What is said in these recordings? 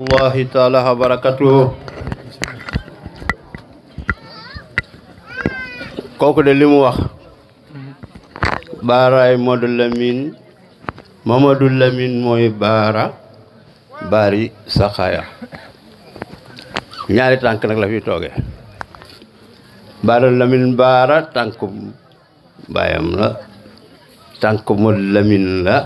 Allahi taala wa barakatuh. Kooku de li mu wax baaraay Modou Lamine Mamadou Lamine mooy baara baari saxaaya ñaari tànk nag la fi toogee baara Lamine baara tànku baayam la tànku Modou Lamine la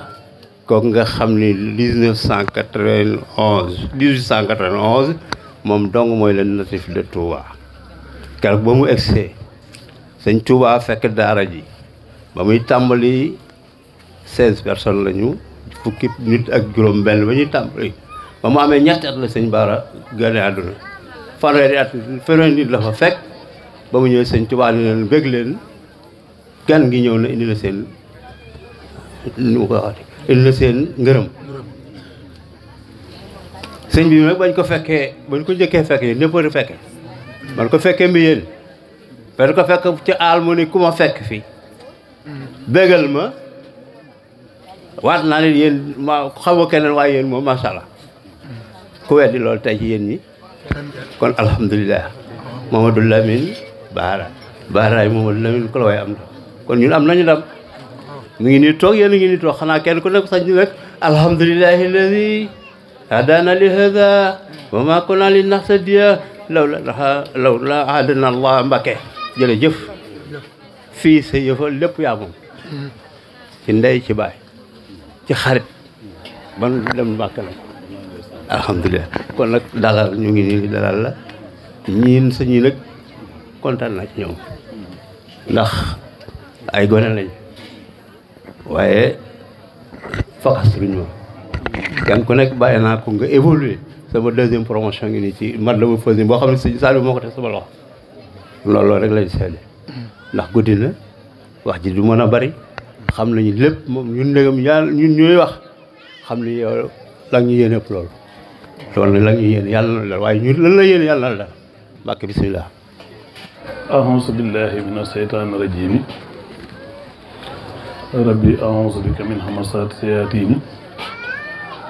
kooku nga xam ni 1891 moom dong mooy le natif de Touba keroog ba mu egsee sëñ Touba fekk daara ji ba muy tàmbali 16 personnes lañu fukki nit ak juróom benn ba ñuy tàmbali ba mu amee ñetti at la sëñ Baara gane àdduna fanweeri nit la fa fekk ba mu ñëwee sëñ Touba ni leen bëgg leen gan ngi ñëw na indi na seen nu mu ko waxati indi na seen ngërëm sëñ bi nag bañ ko njëkkee fekkee ñëpp a fekkee man ko fekkee mbi yéen parce que fekk ci aal mu ni ku ma fekk fii bégal ma waat naa ne yéen ma xamoo keneen waaye yéen moom macha allah ku weddi loolu tey ci yéen ñi kon alhamdulilah Mamadou Lamine baaraay Mamadou Lamine ku la waaye am na kon ñun am nañu dam mu ngi nii toog yéen a ngi nii toog xanaa kenn ku nekk sax ñu nekk alhamdulilahi alladi hadana li hada wa ma kunna li nahtadiya lawla hadana allah Mbacke jërëjëf fii sa yëfa lépp yaa moom ci ndey ci baay ci xarit ban dem Mbàkke la alhamdulilah kon nag dalal ñu ngi nii dalal la ñiin sa ñi nag kontaan naa ci ñoom ndax ay gone lañ waaye faxastruñ ma kenn ku nekk bàyyi naa ko nga évoluer sama deuxième promotion ngi nii ci man la ma fas boo xam ne sëñ Saliou moo ko teg sama loxo loolu rek lañ seede ndax guddi na wax ji du mën a bari xam nañu lépp moom ñun ndegam yàlla ñun ñooy wax xam ni yow la ñu yéene ëpp loolu loolu la ñu yéene yàlla na la waaye ñun lan la yéene yàlla na la Mbàkke bismillah a'uuzu billahi mina shaytaani rajiim rabbi a'uuzu bika min hamazaati shayaatiini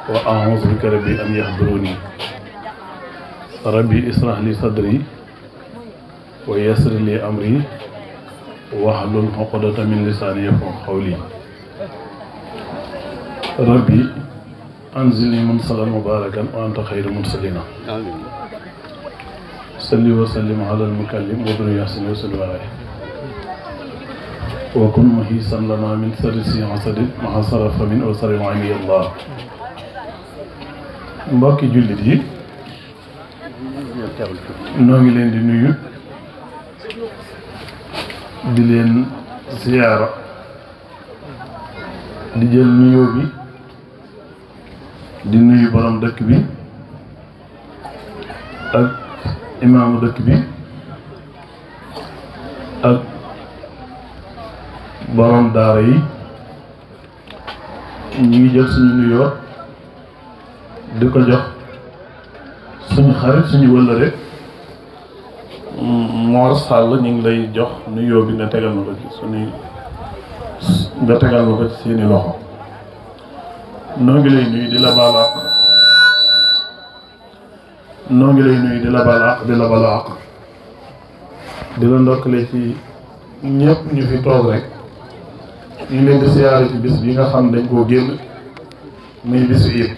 wa a'uuzu bika rabbi an yahduruuni rabbi israh li sadri wa yassir li amri wahlul uqdata min lisaani yafqahu qawli rabbi anzilni munzalan mubarakan wa anta khayru munzilina salli wa sallim ala al-mukallim wa dur yasin wa salli alayhi wa kun muhisan lana min sarri hasadin maha sarafa min wa sarri ma'ani Allah mbokki jullit yi noo ngi leen di nuyu di leen ziyaara di jël nuyoo bi di nuyu borom dëkk bi ak imaamu dëkk bi ak borom daara yi ñu ngi jël suñu nuyoo di ko jox suñu xarit suñu wëllëre Mor Sall ñu ngi lay jox nuyoo bi nga tegal na ko ci seeni loxo noo ngi lay nuyu di la baal àq di la baal àq di la ndokkale ci ñëpp ñu fi toog rek ñu leen di siyaare ci bis bi nga xam dañ koo génn muy bisu yëpp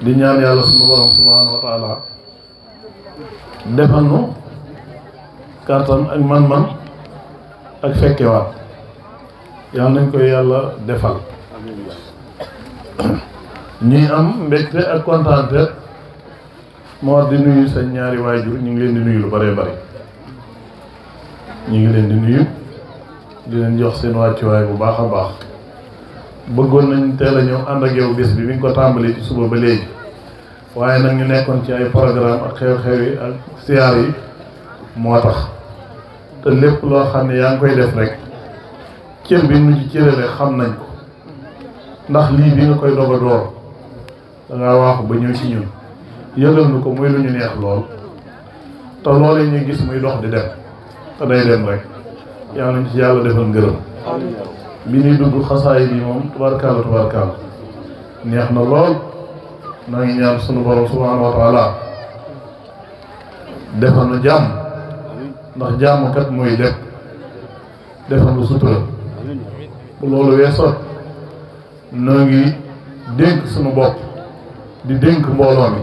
di ñaan yàlla sunu borom subhanahu wa taala defal nu kàttan ak man-man ak fekkewaat yàlla nañ koy yàlla defal ñuy am mbégte ak kontaante moo di nuyu sa ñaari waajur ñu ngi leen di nuyu lu bëree bëri ñu ngi leen di nuyu di leen jox seen wàccuwaay bu baax a baax bëggoon nañ teel a ñëw ànd ak yow bis bi nga ko tàmbalee ci suba ba léegi waaye nag ñu nekkoon ci ay programme ak xew-xew yi ak siyaar yi moo tax te lépp loo xam ne yaa ngi koy def rek cër bi nu ci cërale xam nañ ko ndax lii bi nga koy doog a door dangaa waaxu ba ñëw ci ñun yëgal nu ko muy lu ñu neex lool te loolee ñu gis muy dox di dem te day dem rek yàlla nañ ci yàlla defal ngërëm bi ñuy dugg xasaay bi moom tubaarkàlla neex na lool noo ngi ñaan sunu borom subhanahu wa taala defal nu jàmm ndax jàmm kat mooy lépp defal nu sutura bu loolu weesoo noo ngi dénk sunu bopp di dénk mbooloo mi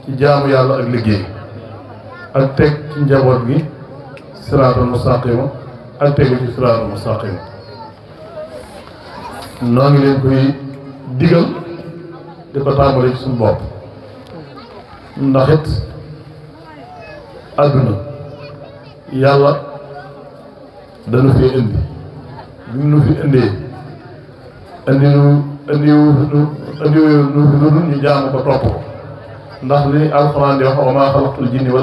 ci jaamu yàlla ak liggéey ak teg ci njaboot gi siraatal mustaqima ak tegu ci siraatal mustaqima noo ngi leen koy digal di ko tàmbale ci suñu bopp ndax it àdduna yàlla dana fi indi bi mu nu fi indee indi nu fi lu ñu jaamu ko topp ko ndax li alxuraan di wax wa maa xalaqtul jinni wa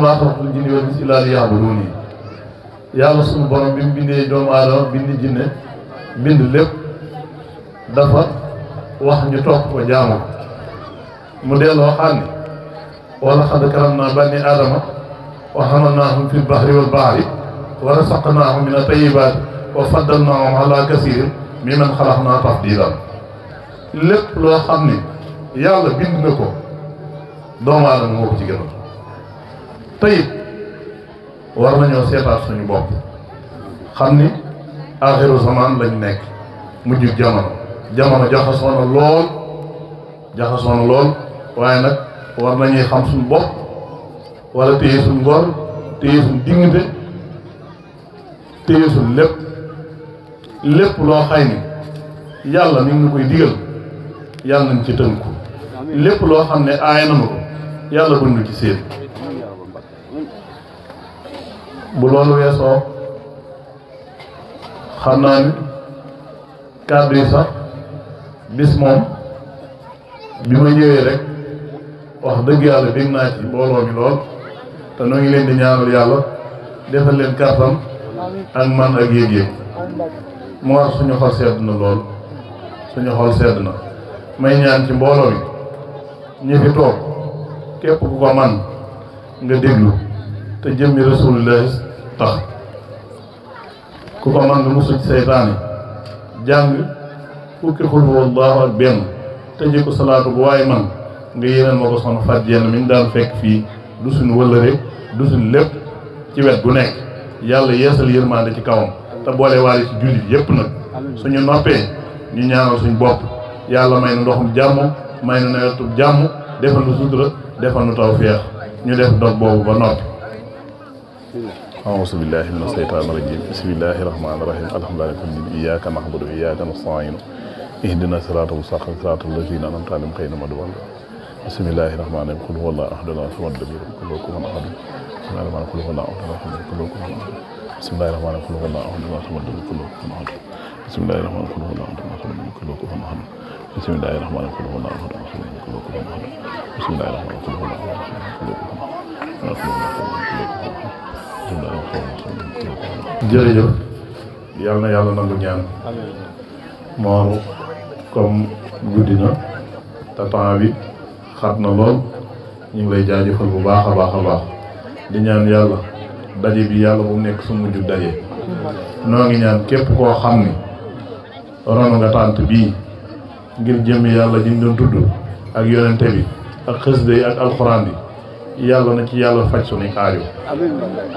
maa xalaqtul jinni wal insa illaa liya'buduun yàlla suñu borom bi mu bindee doomu aadama bind jinne bind lépp dafa wax ñu topp ko jaamu mu delloo xam ni wa laqad karamnaa banii aadama wa hamalnaahum fil bahri wal bahri wa razaqnaahum mina tayyibaati wa faddalnaahum alaa kasiirin mimman xalaqnaa tafdiilaa lépp loo xam ni yàlla bind na ko doomu aadama moo ko ci gënal tey war nañoo seetaat suñu bopp xam ni aaxiru zamaan lañ nekk mujjug jamono jaxasoo na lool waaye nag war nañuy xam suñu bopp wala téye suñu ngor téye suñu dignité téye suñu lépp loo xay ni yàlla ni ngi koy digal yàlla nañ ci tënku lépp loo xam ne aay nañu ko yàlla buñ ci seen bu loolu weesoo xam naa ni kàddu yi sax bis moom bi ma ñëwee rek wax dëgg yàlla bég naa ci mbooloo mi lool te noo ngi leen di ñaanal yàlla defal leen kàttan ak man ak yéeg-yéeg moo war suñu xol sedd na lool suñu xol sedd na may ñaan ci mbooloo mi ñi fi toog képp ku ko man nga déglu te jëmmi rasulullah tax ku ko man nga musul ci seytaane jàng fukki xul wallaahu ak benn tëjee ko salaatu bu waaye man nga yéenal ma ko soxna Faat Jenn mi ñu daan fekk fii du suñu wëllëre du suñu lépp ci wet gu nekk yàlla yeesal yërmande ci kawam te boole waale ci jullit yépp nag suñu noppee ñu ñaanal suñu bopp yàlla may nu ndoxum jàmm may nu nawetub jàmm defal nu sutura defal nu tawfeex ñu def dog boobu ba noppi a'uuzu billaahi mina shaytaani rajiim bismillaahi rahmaani rahiim alhamdulillaahi iyyaaka na'budu wa iyyaaka nasta'iin ihdina siraatal mustaqiim siraatal laziina an'amta alayhim ghayril maghduubi alayhim bismillaahi rahmaani rahiim qul huwallaahu ahad allaahu samad lam yalid walam yulad walam yakun lahu kufuwan ahad bismillaahi rahmaani rahiim qul huwallaahu ahad allaahu samad lam yalid walam yulad walam yakun lahu kufuwan ahad bismillaahi rahmaani rahiim qul huwallaahu ahad allaahu samad lam yalid walam yulad walam yakun lahu kufuwan ahad bismillaahi rahmaani rahiim qul huwallaahu ahad allaahu samad lam yalid walam yulad walam yakun lahu kufuwan ahad bismillaahi rahmaani rahiim qul huwallaahu ahad allaahu samad lam yalid walam yulad walam yakun lahu kufuwan ahad jërëjëf yal na yàlla nangu ñaan moom comme guddi na te temps bi xat na lool ñu ngi lay jaajëfal bu baax a baax di ñaan yàlla daje bi yàlla bu mu nekk su mujj daje noo ngi ñaan képp koo xam ni ron nga tànt bii ngir jëmmi yàlla ji ñu doon tudd ak yonente bi ak xësde yi ak alxuraan bi yàlla na ci yàlla faj suñuy aajo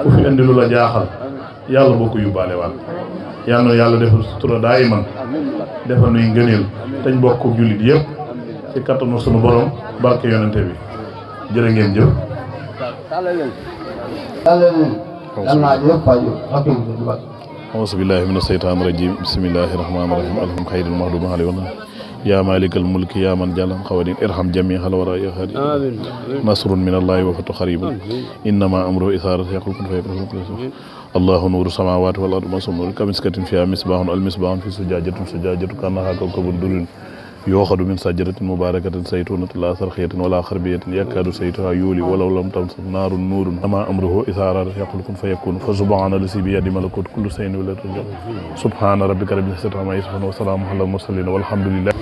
ku fi indi lu la jaaxal yàlla boo ko yóbbaale waat yal na yàlla defal sutura daa iman defal nuy ngëneel tañ bokk jullit yëpp ci kattanu sunu borom barke yonente bi jërë ngeen jëf auzu billaahi mina shaytaani rajiim bismillaahi rahmaani rahiim alham xayril maxduubi alayhim yaa maalikal mulki yaa man jàllan xawadin irham jamiihal waraa yaa haadi nasrun minallaahi wa fathu xariibun innamaa amruhu izaa araada shay'an an yaquula kun fayakun allahu nuuru samaawaati wal ardi masalu nuurihi kamiskatin fiihaa misbaahun al-misbaahu fii zujaajatin ka'annahaa kawkabun durriyun yuuxadu min sajaratin mubaarakatin zaytuunatin laa sharqiyyatin wa laa garbiyatin yakaadu zaytuhaa yuulii walaw lam tamsashu naarun nuurun innamaa amruhu izaa araada shay'an an yaquula kun fayakun fa subhaana llazii biyadihi malakuutu kulli shay'in wa ilayhi turja'uun subhaana rabbika rabbil izzati ammaa yasifuun wa salaamun alal mursaliin walhamdu lillaahi